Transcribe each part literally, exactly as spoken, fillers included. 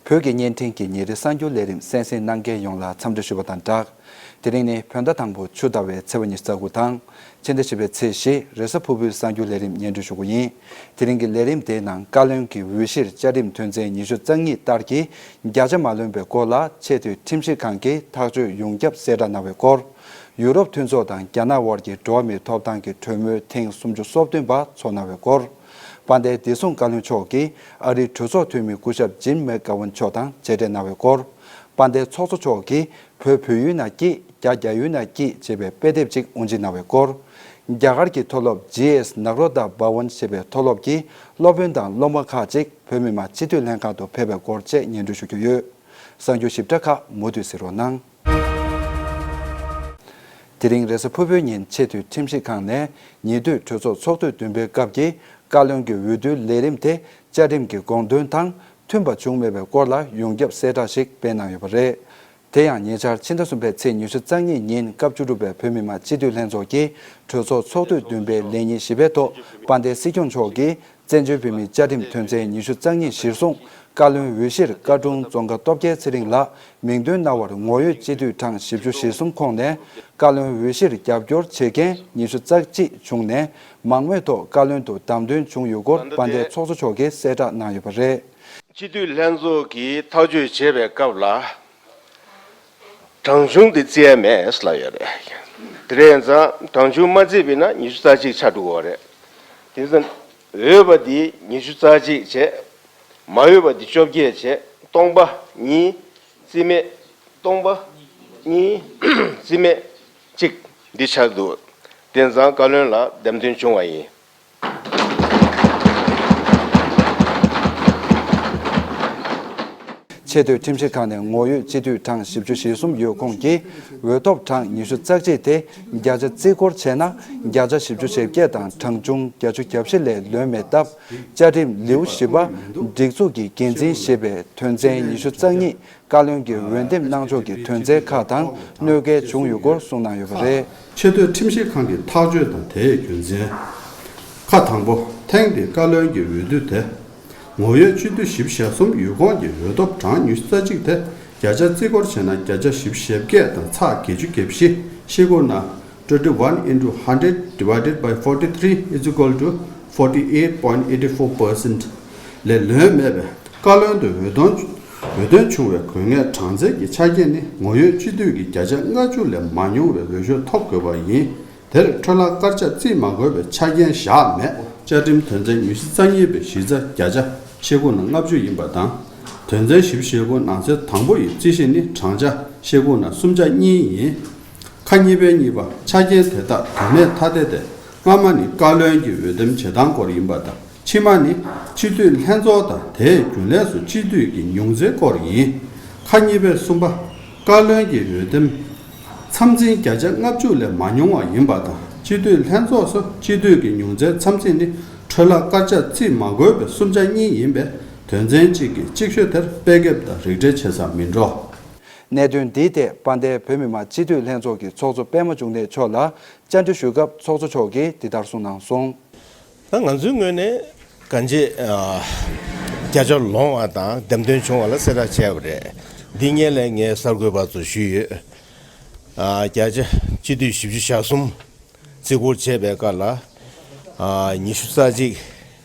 བོད་ཀྱི་བརྙན་འཕྲིན་གྱི་ཉིན་རེའི་གསར་འགྱུར་ལས་རིམ་གསན་གཟིགས་གནང་མཁན་ཡོངས་ལ་འཚམས་འདྲི་ཞུ་བ་དང་སྦྲགས། དེ་རིང་ནི་བོད་ཟླ་དང་པོ་ཆུ་ཟླ་བའི་ཚེས་པ་ཉི་ཤུ་རྩ་དགུ་དང་། ཕྱི་ཟླ་བཞི་པའི་ཚེས་བཞི། རེས་གཟའ་ཕུར་བུའི་གསར་འགྱུར་ལས་རིམ་སྙན་སྒྲོན་ཞུ་རྒྱུ་ཡིན། དེ་རིང་གི་ལས་རིམ་དེའི་ནང་བཀའ་བློན་གྱི་འོས་གཞིར་བཅའ་ཁྲིམས་དོན་ཚན་ཉི་ཤུ་རྩ་གཉིས་ལྟར་གྱི་བརྒྱ་ཆ་མ་ལོན་པའི་སྐོར་ལ་ཆེས་མཐོའི་ཁྲིམས་ཞིབ་ཁང་གིས་ཐག་གཅོད་ཡོངས་ཁྱབ་གསལ་བསྒྲགས་གནང་བའི་སྐོར། ཡུ་རོབ་མཐུན་ཚོགས་དང་རྒྱ་ནག་དབར་གྱི་འགྲོ་བ་མིའི་ཐོབ་ཐང་གི་གྲོས་མོལ་ཐེངས་སུམ་ཅུ་སོ་བདུན་པ་ཚོགས་གནང་བའི་སྐོར། དཔལ་ལྡན་བདེ་སྲུང་བཀའ་བློན་མཆོག་གིས་ཨ་རིའི་གྲོས་ཚོགས་འཐུས་མི་སྐུ་ཞབས་ཇིམ་མེག་གྷ་ཝན་མཆོག་དང་མཇལ་འཕྲད་གནང་བའི་སྐོར། དཔལ་ལྡན་ཚོགས་གཙོ་མཆོག་གིས་བོད་བོད་ཡུལ་ན་སྐྱིད། རྒྱ་རྒྱ་ཡུལ་ན་སྐྱིད་ཅེས་པའི་དཔེ་དེབ་ཅིག་དབུ་འབྱེད་གནང་བའི་སྐོར། རྒྱ་གར་གྱི་མཐོ་སློབ་ཇི་ཨེས་ནག་རོ་ཏ་བྷ་ཝན་ཞེས་པའི་མཐོ་སློབ་ཀྱི་སློབ་དཔོན་དང་སློབ་མ་ཁག་ཅིག་བོད་མི་མང་སྤྱི་འཐུས་ལྷན་ཁང་དུ་ཕེབས་པའི་སྐོར་བཅས་སྙན་སྒྲོན་ཞུ་རྒྱུ་ཡོད། གསར་འགྱུར་ཞིབ་ཕྲ་ཁག་མུ་མཐུད་གཟིགས་རོགས་གནང་། དེ་རིང་རེས་གཟའ་ཕུར་བུའི་ཉིན་ཆེས་མཐོའི་ཁྲིམས་ཞིབ་ཁང་ནས་ཉེ་དུས་གྲོས་ཚོགས་ཚོགས་དུས་བདུན་པའི་སྐབས་ཀྱི་བཀའ་བློན་གྱི་འོས་བསྡུའི་ལས་རིམ་དེ་བཅའ་ཁྲིམས་ཀྱི་དགོངས་དོན་དང་མཐུན་པ་བྱུང་མེད་པའི་སྐོར་ལ་ཡོངས་ཁྱབ་གསལ་བསྒྲགས་ཤིག་སྤེལ་གནང་ཡོད་པ་རེད། དེ་ཡང་ཉེ་ཆར་ཕྱི་ཟླ་གསུམ་པའི་ཚེས་ཉི་ཤུ་རྩ་གཉིས་ཉིན་སྐབས་བཅུ་དྲུག་པའི་བོད་མི་མང་སྤྱི་འཐུས་ལྷན་ཚོགས་ཀྱི་གྲོས་ཚོགས་ཚོགས་དུས་བདུན་པའི་ལས་ཉིན་བཞི་པའི་ཐོག་དཔལ་ལྡན་སྲིད་སྐྱོང་མཆོག་གིས་བཙན་བྱོལ་བོད་མིའི་བཅའ་ཁྲིམས་དོན་ཚན་ཉི་ཤུ་རྩ་གཉིས་གཞིར་བཟུང་བཀའ་བློན་འོས་གཞིར་བཀའ་དྲུང་ཙོང་ཁ་སྟོབས་རྒྱལ་ཚེ་རིང་ལགས་མིང་འདོན་གནང་བར་ངོ་ཡོད་སྤྱི་འཐུས་གྲངས་བཞི་བཅུ་ཞེ་གསུམ་ཁོངས་ནས་བཀའ་བློན་འོས་གཞིར་རྒྱབ་སྐྱོར་བྱེད་མཁན་ཉི་ཤུ་རྩ་གཅིག་བྱུང་ནས་མང་མོས་ཐོག་བཀའ་བློན་དུ་བདམས་ཐོན་བྱུང་ཡོད་སྐོར་དཔལ་ལྡན་ཚོགས་གཙོ་མཆོག་གིས་གསལ་བསྒྲགས་གནང་ཡོད་པ་རེད། སྤྱི་འཐུས་ལྷན་ཚོགས་ཀྱིས་ཐག་གཅོད་བྱེད་པའི་སྐབས་ལ། གྲངས་ཆུང་དེ་བརྩི་ཡ་མེད་ལབ་ཡོད་རེད། དེ་རེད་ཙང་གྲངས་ཆུང་མ་བརྩིས་པ་ཡིན་ན་ཉི་ཤུ་རྩ་གཅིག་ཆགས་འགྲོ་གི་རེད། དེ་ཙང་འོས་པ་འདི་ཉི་ཤུ་རྩ་གཅིག་བྱས། མ་འོས་པ་འདི་བཅོ་བརྒྱད་བྱས། སྟོང་པ་གཉིས་བརྩི་མེད། སྟོང་པ་གཉིས་བརྩི་མེད་གཅིག་འདི་ཆགས་འདུག་དེ་ཙང་བཀའ་བློན་ལ་འདེམས་ཐོན་བྱུང་བ་ཡིན། ཆེས་མཐོའི་ཁྲིམས་ཞིབ་ཁང་ནས་ངོ་ཡོད་སྤྱི་འཐུས་གྲངས་བཞི་བཅུ་ཞེ་གསུམ་ཡོད་ཁོངས་ཀྱི་འོས་ཐོབ་གྲངས་ཉི་ཤུ་རྩ་གཅིག་དེ་བརྒྱ་ཆ་བརྩི་བཀུར་བྱས་ན་བརྒྱ་ཆ་བཞི་བཅུ་ཞེ་བརྒྱད་དང་གྲངས་ཆུང་བརྒྱ་ཆ་གྱ་བཞི་ལས་ལོན་མེད་སྟབས། བཅའ་ཁྲིམས་ལེའུ་བཞི་པ་སྒྲིག་འཛུགས་ཀྱི་འགན་འཛིན་ཞེས་པའི་དོན་ཚན་ཉི་ཤུ་རྩ་གཉིས་བཀའ་བློན་གྱི་འོས་འདེམས་གནང་ཕྱོགས་ཀྱི་དོན་ཚན་ཁག་དང་གནོད་འགལ་བྱུང་ཡོད་སྐོར་གསུངས་གནང་ཡོད་པ་རེད། ཆེས་མཐོའི་ཁྲིམས་ཞིབ་ཁང་གི་ཐག་གཅོད་དང་དེའི་རྒྱུ་མཚན། ཁག་དང་པོ། ཐེངས་འདིའི་བཀའ་བློན་གྱི་འོས་བསྡུ་དེ། ངོ་ཡོད་སྤྱི་འཐུས་བཞི་བཅུ་ཞེ་གསུམ་ཡོད་ཁོངས་ཀྱི་འོས་ཐོབ་གྲངས་ཉི་ཤུ་རྩ་གཅིག་དེ་བརྒྱ་ཆ་བརྩི་བཀུར་བྱས་ན་བརྒྱ་ཆ་བཞི་བཅུ་ཞེ་བརྒྱད་དང་ཚེག་བརྒྱད་ཅུ་གྱ་བཞི། ཤེལ་སྒོར་ནང་twenty one into hundred divided by forty three is equal to forty eight point eight four percent ལས་ལོན་མེད་པས། བཀའ་བློན་དུ་འོས་ཐོན་འོས་ཐོན་བྱུང་བའི་དགོས་ངེས་གྲངས་ཚད་ཀྱི་ཆ་རྐྱེན་ནི་ངོ་ཡོད་སྤྱི་འཐུས་ཀྱི་བརྒྱ་ཆ་ལྔ་བཅུ་ལས་མ་ཉུང་བའི་འོས་ཤོག་ཐོབ་དགོས་པ་ཡིན། དེར་འཕྲོ་བརླག་དཀར་ཆག་བརྩི་མ་དགོས་པའི་ཆ་རྐྱེན་བཞག་མེད། བཅའ་ཁྲིམས་དོན་ཚན་ཉི་ཤུ་རྩ་གཉིས་པའི་གཞི་རྩ་བརྒྱ་ཆ་ཤེལ་སྒོར་ནང་ལྔ་བཅུ་ཡིན་པ་དང་། དོན་ཚན་བཞི་བཅུ་ཞེ་དགུ་ནང་གསེས་དང་པོ་ཡི་རྩིས་གཞི་ནི་གྲངས་ཆ་ཤེལ་སྒོར་ནང་སུམ་ཆ་གཉིས་ཡིན། ཁག་གཉིས་པའི་གཉིས་པ། ཆ་རྐྱེན་དེ་དག་དོན་གནད་ཐ་དད་དེ། སྔ་མ་ནི་བཀའ་བློན་གྱི་འོས་འདེམས་བྱེད་སྟངས་སྐོར་ཡིན་པ་དང་། ཕྱི་མ་ནི་སྤྱི་འཐུས་ལྷན་ཚོགས་དང་དེའི་རྒྱུན་ལས་སུ་སྤྱི་འཐུས་ཀྱི་ཉུང་ཚན་སྐོར་ཡིན། ཁག་གཉིས་པའི་གསུམ་པ། བཀའ་བློན་གྱི་འོས་འདེམས་འཚམས་ཚིགས་བརྒྱ་ཆ་ལྔ་བཅུ་ལས་མ་ཉུང་བ་ཡིན་པ་དང་། སྤྱི་འཐུས་ལྷན་ཚོགས་སུ་སྤྱི་འཐུས་ཀྱི་ཉུང་ཚན་འཚམས་ཚིགས་ནི་འཕྲོ་བརླག་དཀར་ཆག་བརྩི་མ་དགོས་པའི་སུམ་ཆ་གཉིས་ཡིན་པས། དོན་ཚན་གཅིག་གི་གཅིག་ཤོས་དེར་དཔེ་དེབ་དང་རིགས་འགྲེ་བྱེད་ས་མིན་འགྲོ། གནད་དོན་འདིའི་ཐད་དཔལ་ལྡན་བོད་མི་མང་སྤྱི་འཐུས་ལྷན་ཚོགས་ཀྱི་ཚོགས་གཙོ་པད་མ་འབྱུང་གནས་མཆོག་ལ་བཅར་འདྲི་ཞུས་སྐབས་ཚོགས་གཙོ་མཆོག་གིས་འདི་ལྟར་གསུངས་གནང་སོང་། ད་ང་ཚོའི་ངོས་ནས་གང་ཅི་ཨ་བརྒྱ་ཆ་ལོངས་པ་དང་འདེམས་ཐོན་བྱུང་བ་ལ་གསལ་བསྒྲགས་བྱས་པ་རེད། འདི་སྔོན་ལ་ངས་གསར་འགོད་པ་ཚོར་ཞུས་ཡོད། ཨ་བརྒྱ་ཆ་སྤྱི་འཐུས་བཞི་བཅུ་ཞེ་གསུམ་བརྩི་བཀུར་བྱས་པའི་སྐབས་ལ་ཨ་ཉི་ཤུ་རྩ་གཅིག་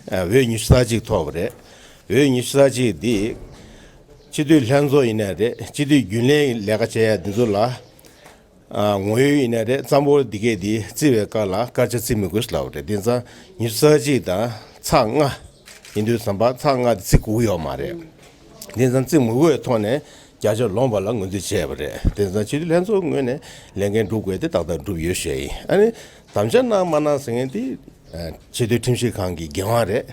ཨ་འོས་ཉི་ཤུ་རྩ་གཅིག་ཐོབ་པ་རེད། འོས་ཉི་ཤུ་རྩ་གཅིག་འདི་སྤྱི་འཐུས་ལྷན་ཚོགས་ཡིན་ནའི་རེད། སྤྱི་འཐུས་རྒྱུན་ལས་ལས་ཀ་བྱེད་ཡ་འདི་ཚོ་ལ་ཨ་ངོ་ཡོད་ཡིན་ནའི་རེད། གཙང་པོ་འདི་གས་འདི་བརྩི་བའི་སྐབས་ལ་དཀར་ཆག་བརྩི་མི་དགོས་ལབ་པ་རེད། དེ་ཙང་ཉི་ཤུ་རྩ་གཅིག་དང་ཚེག་ལྔ་ཡིན་དུས་ཙམ་པ་ཚེག་ལྔ་འདི་བརྩི་དགོས་ཀྱི་ཡོད་མ་རེད། དེ་ཙང་བརྩི་མི་དགོས་པའི་ཐོག་ནས་བརྒྱ་ཆ་ལོངས་པ་ལ་ངོས་འཛིན་བྱས་པ་རེད། དེ་ཙང་སྤྱི་འཐུས་ལྷན་ཚོགས་ངོས་ནས་ལས་འགན་སྒྲུབ་དགོས་དེ་ཏག་ཏག་སྒྲུབ་ཡོད་ཞུ་ཡ་ཡིན། ཨ་ནི་དམ་བཅའ་གནང་མ་གནང་ཟེར་མཁན་དེ་ཨ་ཆེས་མཐོའི་ཁྲིམས་ཞིབ་ཁང་གི་འགན་དབང་རེད།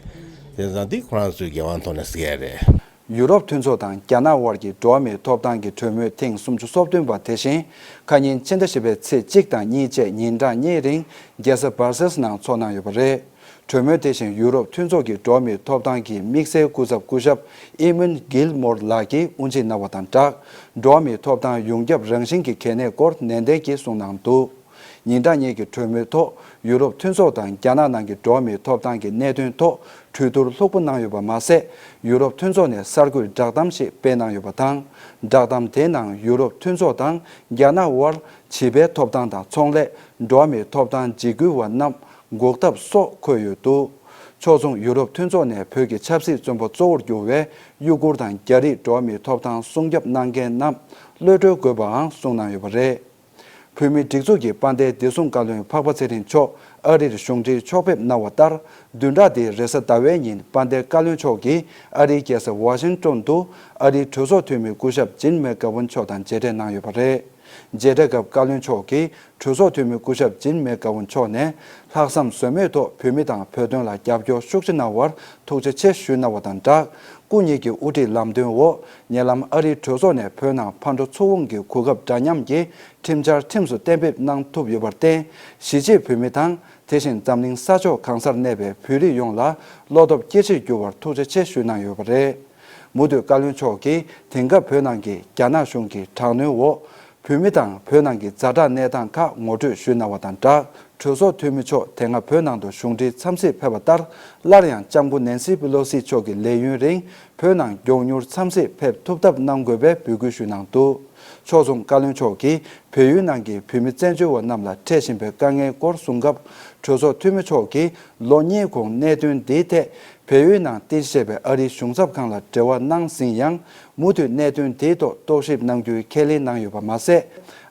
དེ་ཙང་དེ་ཁོ་རང་ཚོའི་འགན་དབང་ཐོག་ནས་ཟེར་ཡ་རེད། ཡུ་རོབ་མཐུན་ཚོགས་དང་རྒྱ་ནག་དབར་གྱི་འགྲོ་བ་མིའི་ཐོབ་ཐང་གི་གྲོས་མོལ་ཐེངས་སུམ་ཅུ་སོ་བདུན་པ་དེ་བཞིན་ཁ་ཉིན་ཕྱི་ཟླ་བཞི་པའི་ཚེས་གཅིག་དང་གཉིས་བཅས་ཉིན་གྲངས་གཉིས་རིང་རྒྱལ་ས་སྦར་སེལ་ནང་ཚོགས་གནང་ཡོད་པ་རེད། གྲོས་མོལ་དེ་བཞིན་ཡུ་རོབ་མཐུན་ཚོགས་ཀྱི་འགྲོ་བ་མིའི་ཐོབ་ཐང་གི་དམིགས་བསལ་སྐུ་ཚབ་སྐུ་ཞབས་ཨི་མུན་གྷིལ་མོར་ལགས་ཀྱིས་དབུ་འབྱེད་གནང་བ་དང་སྦྲགས། འགྲོ་བ་མིའི་ཐོབ་ཐང་ཡོངས་ཁྱབ་རང་བཞིན་གྱི་གལ་གནད་སྐོར་ནན་ཏན་གྱིས་གསུངས་གནང་འདུག་ཉིན་གྲངས་གཉིས་ཀྱི་གྲོས་མོལ་ཐོག་ཡུ་རོབ་མཐུན་ཚོགས་དང་རྒྱ་ནག་ནང་གི་འགྲོ་བ་མིའི་ཐོབ་ཐང་གི་གནད་དོན་ཐོག་གྲོས་བསྡུར་ལྷུག་པོ་གནང་ཡོད་པ་མ་ཟད། ཡུ་རོབ་མཐུན་ཚོགས་ནས་གསར་འགོད་བསྒྲགས་གཏམ་ཞིག་སྤེལ་གནང་ཡོད་པ་དང་། བསྒྲགས་གཏམ་དེའི་ནང་ཡུ་རོབ་མཐུན་ཚོགས་དང་རྒྱ་ནག་དབར་བྱིས་པའི་ཐོབ་ཐང་དང་ཚོང་ལས། འགྲོ་བ་མིའི་ཐོབ་ཐང་འཇིགས་སྐུལ་བ་རྣམས་འགོག་ཐབས་སོགས་འཁོད་ཡོད་འདུག་ཕྱོགས་མཚུངས་ཡུ་རོབ་མཐུན་ཚོགས་ནས་བོད་ཀྱི་ཆབ་སྲིད་བཙོན་པ་གཙོ་བོར་གྱུར་བའི་གཡུ་གུར་དང་རྒྱ་རིགས་འགྲོ་བ་མིའི་ཐོབ་ཐང་སྲུང་སྐྱོབ་གནང་མཁན་རྣམས་གློད་གྲོལ་དགོས་པའང་གསུངས་གནང་ཡོད་པ་རེད། བོད་མིའི་སྒྲིག་འཛུགས་ཀྱི་དཔལ་ལྡན་བདེ་སྲུང་བཀའ་བློན་འཕགས་པ་ཚེ་རིང་མཆོག་ཨ་རིར་གཞུང་འབྲེལ་ཕྱོགས་ཕེབས་གནང་བ་ལྟར། བདུན་ཕྲག་འདིའི་རེས་གཟའ་ཟླ་བའི་ཉིན་དཔལ་ལྡན་བཀའ་བློན་མཆོག་གིས་ཨ་རིའི་རྒྱལ་ས་ཝ་ཤིང་ཏོན་དུ་ཨ་རིའི་གྲོས་ཚོགས་འཐུས་མི་སྐུ་ཞབས་ཇིན་མེག་གྷ་ཝུན་མཆོག་དང་མཇལ་འཕྲད་གནང་ཡོད་པ་རེད། མཇལ་འཕྲད་སྐབས་བཀའ་བློན་མཆོག་གིས་གྲོས་ཚོགས་འཐུས་མི་སྐུ་ཞབས་ཇིན་མེག་གྷ་ཝུན་མཆོག་ནས་ལྷག་བསམ་ཟོལ་མེད་ཐོག་བོད་མི་དང་བོད་དོན་ལ་རྒྱབ་སྐྱོར་ཤུགས་ཆེ་གནང་བར་ཐུགས་རྗེ་ཆེ་ཞུས་གནང་བ་དང་སྦྲགས། སྐུ་ཉིད་ཀྱི་དབུ་ཁྲིད་ལམ་སྟོན་འོག་ཉེ་ལམ་ཨ་རིའི་གྲོས་ཚོགས་ནས་བོད་ནང་ཕར་འགྲོ་ཚུར་འོང་གི་གོ་སྐབས་འདྲ་མཉམ་གྱི་ཁྲིམས་འཆར་ཁྲིམས་སུ་གཏན་འབེབས་གནང་ཐུབ་ཡོད་པར་བརྟེན། གཞིས་བྱེས་བོད་མི་དང་། དེ་བཞིན་འཛམ་གླིང་ས་ཕྱོགས་གང་སར་གནས་པའི་བོད་རིགས་ཡོངས་ལ་བློ་སྟོབས་སྐྱེད་ཆེད་འགྱུར་བར་ཐུགས་རྗེ་ཆེ་ཞུས་གནང་ཡོད་པ་རེད། མུ་མཐུད་བཀའ་བློན་མཆོག་གིས་དེང་སྐབས་བོད་ནང་གི་རྒྱ་ནག་གཞུང་གི་དྲག་གནོན་འོག་བོད་མི་དང་བོད་ནང་གི་ཛ་དྲག་གནས་སྟངས་ཁག་ངོ་སྤྲོད་ཞུས་གནང་བ་དང་སྦྲགས། གྲོས་ཚོགས་འཐུས་མི་མཆོག་དེ་སྔ་བོད་ནང་དུ་གཞུང་འབྲེལ་འཚམས་གཟིགས་ཕེབས་པ་ལྟར། སླར་ཡང་ལྕམ་སྐུ་ནེན་སི་པི་ལོ་སི་མཆོག་གི་ལས་ཡུན་རིང་བོད་ནང་མགྱོགས་མྱུར་འཚམས་གཟིགས་ཕེབས་ཐུབ་ཐབས་གནང་དགོས་པའི་འབོད་སྐུལ་ཞུས་གནང་འདུག་ཕྱོགས་མཚུངས་བཀའ་བློན་མཆོག་གིས་བལ་ཡུལ་ནང་གི་བོད་མི་བཙན་བྱོལ་བ་རྣམས་ལ་འཕྲད་བཞིན་པའི་དཀའ་ངལ་སྐོར་གསུངས་སྐབས། གྲོས་ཚོགས་འཐུས་མི་མཆོག་གིས་ལོ་གཉིས་གོང་གནད་དོན་འདིའི་ཐད་བལ་ཡུལ་ནང་རྟེན་གཞི་བྱས་པའི་ཨ་རིའི་གཞུང་ཚབ་ཁང་ལ་འབྲེལ་བ་གནང་ཟིན་ཡང་། མུ་མཐུད་གནད་དོན་འདིའི་ཐོག་རྟོག་ཞིབ་གནང་རྒྱུའི་ཁས་ལེན་གནང་ཡོད་པ་མ་ཟད།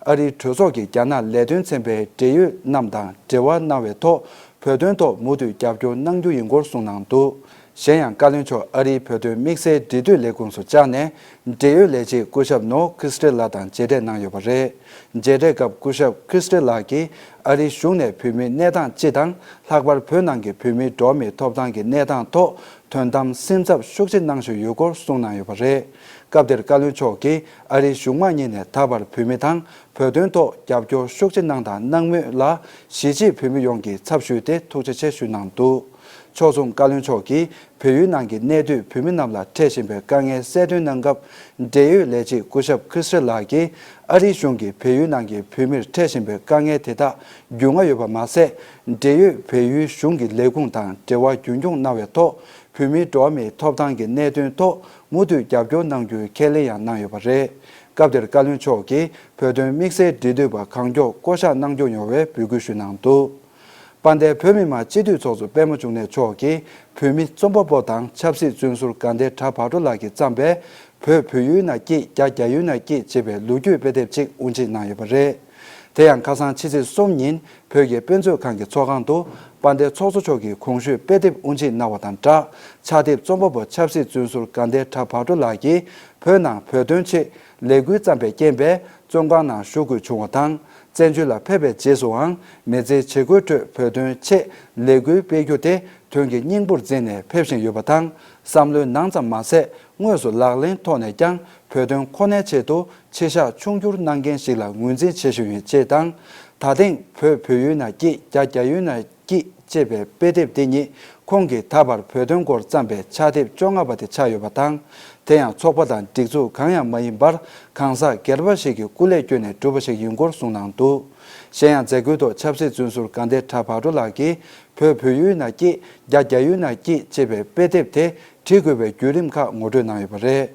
ཨ་རིའི་གྲོས་ཚོགས་ཀྱི་རྒྱ་ནག་ལས་དོན་ཚན་པའི་འབྲེལ་ཡོད་རྣམས་དང་འབྲེལ་བ་གནང་བའི་ཐོག་བོད་དོན་ཐོག་མུ་མཐུད་རྒྱབ་སྐྱོར་གནང་རྒྱུ་ཡིན་སྐོར་གསུངས་གནང་འདུག་གཞན་ཡང་བཀའ་བློན་མཆོག་ཨ་རིའི་བོད་དོན་དམིགས་བསལ་འབྲེལ་མཐུད་ལས་ཁུངས་སུ་བཅར་ནས། འབྲེལ་ཡོད་ལས་བྱེད་སྐུ་ཞབས་ནོ་ཁི་སི་ཏི་ལགས་དང་མཇལ་འཕྲད་གནང་ཡོད་པ་རེད། མཇལ་འཕྲད་སྐབས་སྐུ་ཞབས་ཁི་སི་ཏི་ལགས་ཀྱིས་ཨ་རིའི་གཞུང་ནས་བོད་མིའི་གནས་སྟངས་སྤྱི་དང་། ལྷག་པར་བོད་ནང་གི་བོད་མིའི་འགྲོ་བ་མིའི་ཐོབ་ཐང་གི་གནས་སྟངས་ཐོག་དོན་དམ་སེམས་འཚབ་ཤུགས་ཆེ་གནང་བཞིན་ཡོད་སྐོར་གསུངས་གནང་ཡོད་པ་རེད། སྐབས་དེར་བཀའ་བློན་མཆོག་གིས་ཨ་རིའི་གཞུང་མང་གཉིས་ནས་ད་བར་བོད་མི་དང་། བོད་དོན་ཐོག་རྒྱབ་སྐྱོར་ཤུགས་ཆེ་གནང་དང་གནང་མུས་ལ་གཞིས་བྱེས་བོད་མི་ཡོངས་ཀྱི་ཚབ་ཞུས་ཏེ་ཐུགས་རྗེ་ཆེ་ཞུས་གནང་འདུག་ཕྱོགས་མཚུངས་བཀའ་བློན་མཆོག་གིས་བལ་ཡུལ་ནང་གི་གནས་སྡོད་བོད་མི་རྣམས་ལ་འཕྲད་བཞིན་པའི་དཀའ་ངལ་གསལ་སྟོན་གནང་སྐབས། འབྲེལ་ཡོད་ལས་བྱེད་སྐུ་ཞབས་ཁི་སི་ལགས་ཀྱིས་ཨ་རིའི་གཞུང་གིས་བལ་ཡུལ་ནང་གི་བོད་མིར་འཕྲད་བཞིན་པའི་དཀའ་ངལ་དེ་དག་རྒྱུས་མངའ་ཡོད་པ་མ་ཟད། འབྲེལ་ཡོད་བལ་ཡུལ་གཞུང་གི་ལས་ཁུངས་དང་འབྲེལ་བ་རྒྱུན་འཁྱོངས་གནང་བའི་ཐོག་བོད་མིའི་འགྲོ་བ་མིའི་ཐོབ་ཐང་གི་གནད་དོན་ཐོག་མུ་མཐུད་རྒྱབ་སྐྱོར་གནང་རྒྱུའི་ཁས་ལེན་ཡང་གནང་ཡོད་པ་རེད། སྐབས་དེར་བཀའ་བློན་མཆོག་གིས་བོད་དོན་དམིགས་བསལ་འབྲེལ་མཐུད་པ་གང་མགྱོགས་བསྐོ་གཞག་གནང་སྐྱོང་ཡོང་བའི་འབོད་སྐུལ་ཞུས་གནང་འདུག་དཔལ་ལྡན་བོད་མི་མང་སྤྱི་འཐུས་ཚོགས་གཙོ་པད་མ་འབྱུང་གནས་མཆོག་གིས་བོད་མི་རྩོམ་པ་པོ་དང་ཆབ་སྲིད་བཙོན་ཟུར་དགའ་ལྡན་གྲགས་བག་གྲོ་ལགས་ཀྱིས་བརྩམས་པའི་བོད་བོད་ཡུལ་ན་སྐྱིད་རྒྱ་རྒྱ་ཡུལ་ན་སྐྱིད་ཅེས་པའི་ལོ་རྒྱུས་དཔེ་དེབ་ཅིག་དབུ་འབྱེད་གནང་ཡོད་པ་རེད། དེ་ཡང་ཁ་སང་ཕྱི་ཚེས་གསུམ་ཉིན་བོད་ཀྱི་དཔེ་མཛོད་ཁང་གི་ཚོགས་ཁང་དུ་དཔལ་ལྡན་ཚོགས་གཙོ་མཆོག་གིས་གོང་ཞུས་དཔེ་དེབ་དབུ་འབྱེད་གནང་བ་དང་སྦྲགས། ཕྱག་དེབ་རྩོམ་པ་པོ་ཆབ་སྲིད་བཙོན་ཟུར་དགའ་ལྡན་གྲགས་བག་གྲོ་ལགས་ཀྱིས་བོད་ནང་བོད་དོན་ཆེད་ལས་འགུལ་བརྩམས་པའི་རྐྱེན་པས་བཙོན་ཁང་ནང་བཞུགས་དགོས་བྱུང་བ་དང་། བཙན་བྱོལ་ལ་ཕེབས་པའི་རྗེས་སུའང་མི་ཚེའི་བྱེད་སྒོའི་ཁྲོད་བོད་དོན་ཆེད་ལས་འགུལ་སྤེལ་རྒྱུ་དེ་དོན་གྱི་སྙིང་པོར་འཛིན་ནས་ཕེབས་བཞིན་ཡོད་པ་དང་། བསམ་བློའི་ནང་ཙམ་མ་ཟད། དངོས་སུ་ལག་ལེན་ཐོག་ནས་ཀྱང་བོད་དོན་ཁོ་ནའི་ཆེད་དུ་ཆེ་བཞག་ཆུང་འགྱུར་གནང་མཁན་ཞིག་ལ་ངོས་འཛིན་བྱེད་བཞིན་ཡོད་ཅེས་དང་། ད་ཐེངས་བོད་བོད་ཡུལ་ན་སྐྱིད་རྒྱ་རྒྱ་ཡུལ་ན་སྐྱིད་ཅེས་པའི་དཔེ་དེབ་འདི་ཉིད་ཁོང་གིས་ད་བར་བོད་དོན་སྐོར་བརྩམས་པའི་ཕྱག་དེབ་བཅོ་ལྔ་པ་དེ་ཆགས་ཡོད་པ་དང་། དེ་ཡང་ཚོགས་པ་དང་སྒྲིག་འཛུགས་གང་ཡང་མ་ཡིན་པར་གང་ཟག་སྒེར་པ་ཞིག་གི་སྐུ་ལས་བསྐྱོན་ནས་གྲུབ་པ་ཞིག་ཡིན་སྐོར་གསུངས་གནང་འདུག་གཞན་ཡང་མཛད་སྒོའི་ཐོག་ཆབ་སྲིད་བཙོན་ཟུར་དགའ་ལྡན་གྲགས་བག་གྲོ་ལགས་ཀྱིས་བོད་བོད་ཡུལ་ན་སྐྱིད་རྒྱ་རྒྱ་ཡུལ་ན་སྐྱིད་ཅེས་པའི་དཔེ་དེབ་དེ་བྲི་དགོས་པའི་བརྒྱུད་རིམ་ཁག་ངོ་སྤྲོད་གནང་ཡོད་པ་རེད།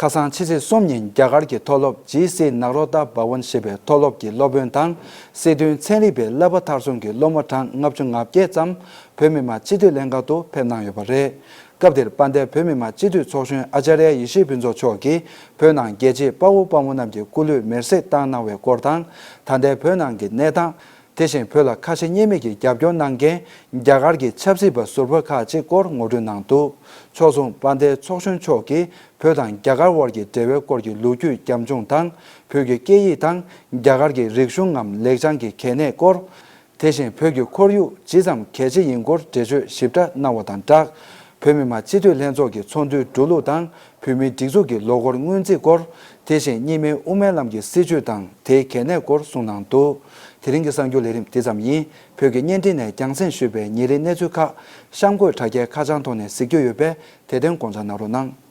ཁ་སང་ཕྱི་ཚེས་གསུམ་ཉིན་རྒྱ་གར་གྱི་མཐོ་སློབ་ཇི་སི་ནག་རོ་ཏཱ་བྷ་ཝན་ཞེས་པའི་མཐོ་སློབ་ཀྱི་སློབ་དཔོན་དང་སྲིད་དོན་ཚན་རིག་པའི་བསླབ་པ་མཐར་སོན་གྱི་སློབ་མ་གྲངས་ལྔ་བཅུ་ང་བརྒྱད་ཙམ་བོད་མི་མང་སྤྱི་འཐུས་ལྷན་ཁང་དུ་ཕེབས་གནང་ཡོད་པ་རེད། སྐབས་དེར་དཔལ་ལྡན་བོད་མི་མང་སྤྱི་འཐུས་ཚོགས་གཞོན་ཨ་ཅཱརྱ་ཡེ་ཤེས་ཕུན་ཚོགས་མཆོག་གིས་བོད་ནང་རྒྱལ་གཅེས་དཔའ་བོ་དཔའ་མོ་རྣམས་ཀྱི་སྐུ་ལུས་མེར་སྲེག་བཏང་གནང་བའི་སྐོར་དང་། ད་ལྟའི་བོད་ནང་གི་གནས་སྟངས། དེ་བཞིན་བོད་ལ་ཁ་ཞེ་གཉིས་མེད་ཀྱིས་རྒྱབ་སྐྱོར་གནང་མཁན་རྒྱ་གར་གྱི་ཆབ་སྲིད་པ་ཟུར་པ་ཁག་ཅིག་སྐོར་ངོ་སྤྲོད་གནང་འདུག་ཕྱོགས་མཚུངས་དཔལ་ལྡན་ཚོགས་གཞོན་མཆོག་གིས་བོད་དང་རྒྱ་གར་དབར་གྱི་འབྲེལ་བའི་སྐོར་གྱི་ལོ་རྒྱུས་རྒྱབ་ལྗོངས་དང་། བོད་ཀྱི་སྐད་ཡིག་དང་རྒྱ་གར་གྱི་རིག་གཞུང་ངམ་ལེགས་བྱང་གི་གལ་གནད་སྐོར། དེ་བཞིན་བོད་ཀྱི་ཁོར་ཡུག་ཇི་ཙམ་གལ་ཆེ་ཡིན་སྐོར་འགྲེལ་བརྗོད་ཞིབ་ཕྲ་གནང་བ་དང་སྦྲགས། བོད་མི་མང་སྤྱི་འཐུས་ལྷན་ཚོགས་ཀྱི་ཚོགས་འདུའི་འགྲོ་ལུགས་དང་། བོད་མིའི་སྒྲིག་འཛུགས་ཀྱི་ལོ་འཁོར་སྔོན་རྩིས་སྐོར། དེ་བཞིན་གཉིས་སྨན་དབུ་མའི་ལམ་གྱི་སྲིད་བྱུས་དང་དེའི་གལ་གནད་སྐོར་གསུངས་གནང་འདུག་དེ་རིང་གི་གསར་འགྱུར་ལས་རིམ་འདི་ཙམ་ཡིན། བོད་ཀྱི་བརྙན་འཕྲིན་ནས་རྒྱང་སྲིང་ཞུས་པའི་ཉིན་རེའི་གནས་ཚུལ་ཁག་གཤམ་འཁོད་དྲ་རྒྱའི་ཁ་བྱང་ཐོག་ནས་གཟིགས་རྒྱུ་ཡོད་པས་དེ་དོན་དགོངས་འཇགས་གནང་རོགས་གནང་།